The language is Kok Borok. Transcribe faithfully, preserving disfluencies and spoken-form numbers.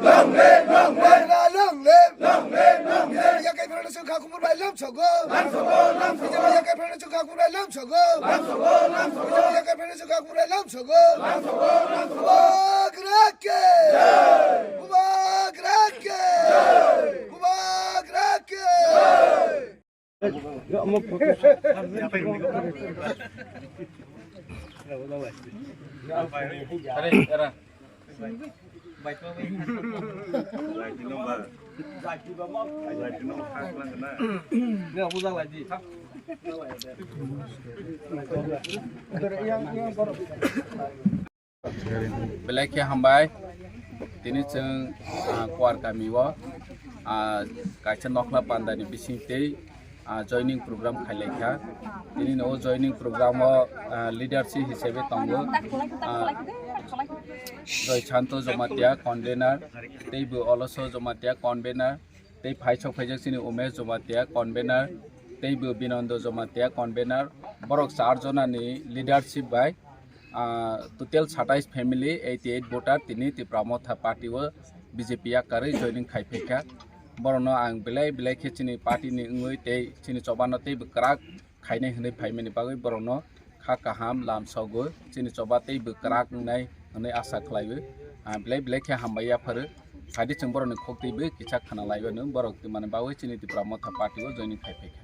Long live, long live. Long live, long live. B J P yakai phano chwng kha kubur bai lam sogo. Lam sogo, lam sogo. B J P yakai phano chwng kha kubur bai lam sogo. Lam sogo, lam sogo. B J P yakai phano chwng kha kubur bai lam sogo. Lam sogo, lam sogo. Bubagra ke. Jai. Bubagra ke. Jai. Bubagra ke. Jai. Belai khe hambai. Tini chwng, ah, Kuar kami o, ah, kaisa nokhla panda ni bising tei, ah, joining program khailai kha. Tini no joining program o, ah, leadership hisabe tongo, ah, Joy Santo Jamatia convener, tei bo Oloso Jamatia convener, tei phaisok phaijak chini Umesh Jamatia convener, tei bo Binondo Jamatia convener. Borok char jona ni leadership bai, ah, total satais family, eighty eight voter tini Tipra Motha party o B J P yakarwi joining khai phaikha. Borokno ang belai belai khe chini party ni wngwi tei chini choba no teibo kwrak khainai hwnwi phaimani bagwi borokno kha kaham lam sogwi chini choba teibo kwrak wngnai hwnwi asa khlaiwi, ah, belai belai khe hambai yapharo. Phaidi chwng borokni khok twibo kisa khna laiwi borok twimani bagwi chini Tipra Motha party o joining khai phaikha.